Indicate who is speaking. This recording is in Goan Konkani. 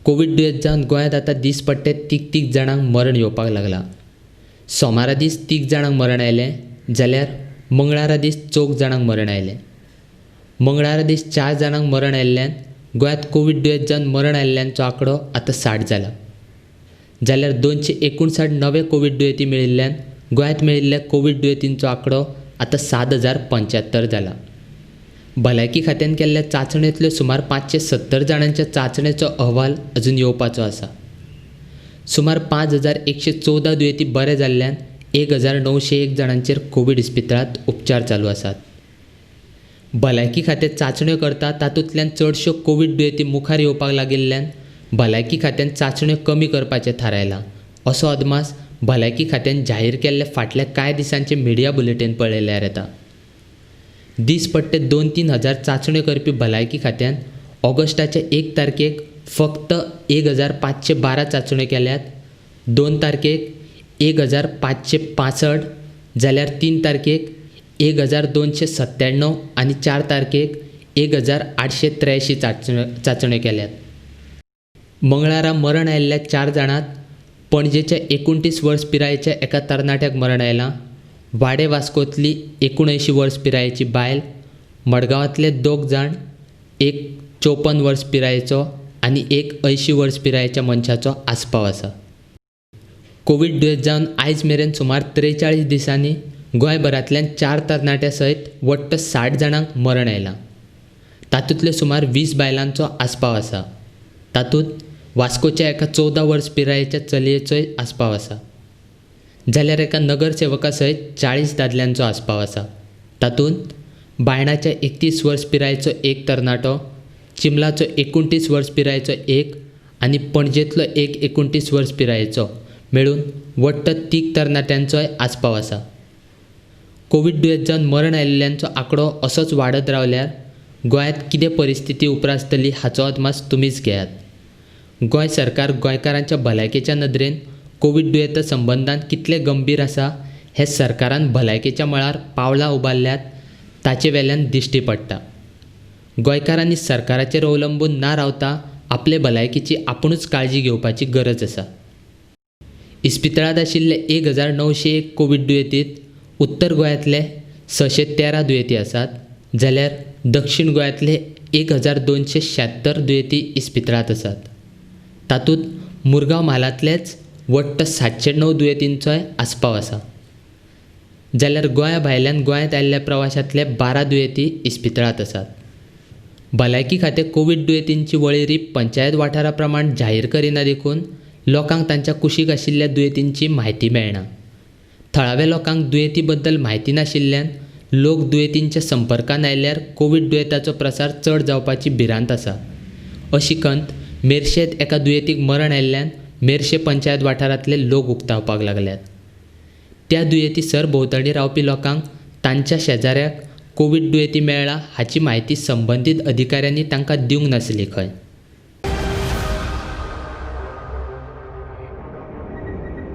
Speaker 1: कोवीड दुयेंत जावन गोंयांत आतां दिसपट्टे तीग तीग जाणांक मरण येवपाक लागलां. सोमारा दीस तीग जाणांक मरण आयलें जाल्यार मंगळारा दीस चौग जाणांक मरण आयलें. मंगळारा दीस चार जाणांक मरण आयिल्ल्यान गोंयांत कोवीड दुयेंत जावन मरण आयिल्ल्यांचो आंकडो आतां 60 जाला. जाल्यार 259 नवे कोवीड दुयेंती मेळिल्ल्यान गोंयांत मेळिल्ल्या कोवीड दुयेंतींचो आंकडो आतां 7075 जाला. भलायकी खात्यान केल्ल्या चांचणेंतल्यो सुमार 570 जाणांच्या चांचणेचो अहवाल अजून येवपाचो आसा. सुमार 5114 दुयेंती बरे जाल्ल्यान 1901 जाणांचेर कोवीड इस्पितळांत उपचार चालू आसात. भलायकी खातें चांचण्यो करता तातूंतल्यान चडश्यो कोवीड दुयेंती मुखार येवपाक लागिल्ल्यान भलायकी खात्यान चांचण्यो कमी करपाचें थारायलां असो अदमास भलायकी खात्यान जाहीर केल्ले फाटल्या कांय दिसांचे मिडिया बुलेटीन पळयल्यार येता. दीसपट्टे 2-3 हजार चांचण्यो करपी भलायकी खात्यान ऑगस्टाचे 1 तारखेक फक्त 1512 चांचण्यो केल्यात, 2 तारखेक 1565, जाल्यार 3 तारखेक 1297 आनी 4 तारखेक 1883 चांचण्यो केल्यात. मंगळारा मरण आयिल्ल्या 4 जाणांत पणजेच्या 29 वर्स पिरायेच्या एका तरणाट्याक मरण आयलां, वाडे वास्कोंतली 79 वर्स पिरायेची बायल, मडगांवांतले 2 जाण, एक 54 वर्स पिरायेचो आनी एक 80 वर्स पिरायेच्या मनशाचो आस्पाव आसा. कोवीड दुयेंत जावन आयज मेरेन सुमार 43 दिसांनी गोंयभरांतल्यान 4 तरणाट्यां सयत वट्ट 60 जाणांक मरण आयलां. तातूंतले सुमार 20 बायलांचो आस्पाव आसा. तातूंत वास्कोच्या एका 14 वर्स पिरायेच्या चलयेचोय आस्पाव आसा. जाल्यार एका नगरसेवका सयत 40 दादल्यांचो आस्पाव आसा. तातूंत बायणाच्या 31 वर्स पिरायेचो एक तरणाटो, चिमलाचो 29 वर्स पिरायेचो एक आनी पणजेंतलो एक 29 वर्स पिरायेचो मेळून वट्ट 3 तरणाट्यांचोय आस्पाव आसा. कोवीड दुयेंत जावन मरण आयिल्ल्यांचो आंकडो असोच वाडत रावल्यार गोंयांत कितें परिस्थिती उप्रासतली हाचो अदमास तुमीच घेयात. गोंय सरकार गोंयकारांच्या भलायकेच्या नदरेन कोवीड दुयेंता संबंदान कितलें गंभीर आसा हें सरकारान भलायकेच्या मळार पावलां उबारल्यात ताचे वेल्यान दिश्टी पडटा. गोंयकारांनी सरकाराचेर अवलंबून ना रावता आपले भलायकेची आपुणूच काळजी घेवपाची गरज आसा. इस्पितळांत आशिल्ले 1901 कोवीड दुयेंतीत उत्तर गोंयांतले 613 दुयेंती आसात, जाल्यार दक्षिण गोंयांतले 1276 दुयेंती इस्पितळांत आसात. तातूंत मुरगांव म्हालांतलेच वट्ट 709 दुयेंतींचोय आस्पाव आसा. जाल्यार गोंया भायल्यान गोंयांत आयिल्ल्या प्रवाशांतले 12 दुयेंती इस्पितळांत आसात. भलायकी खातें कोवीड दुयेंतींची वळेरी पंचायत वाठारा प्रमाण जाहीर करिना देखून लोकांक तांच्या कुशीक आशिल्ल्या दुयेंतींची म्हायती मेळना. थळाव्या लोकांक दुयेंती बद्दल म्हायती नाशिल्ल्यान लोक दुयेंतींच्या संपर्कांत आयल्यार कोवीड दुयेंताचो प्रसार चड जावपाची भिरांत आसा अशी खंत मेरशेंत एका दुयेंतीक मरण आयिल्ल्यान मेरशे पंचायत वाठारांतले लोक उक्तावपाक लागल्यात. त्या दुयेंती सरभोंवतणी रावपी लोकांक तांच्या शेजाऱ्याक कोवीड दुयेंती मेळ्ळा हाची म्हायती संबंदीत अधिकाऱ्यांनी तांकां दिवंक नासली खंय.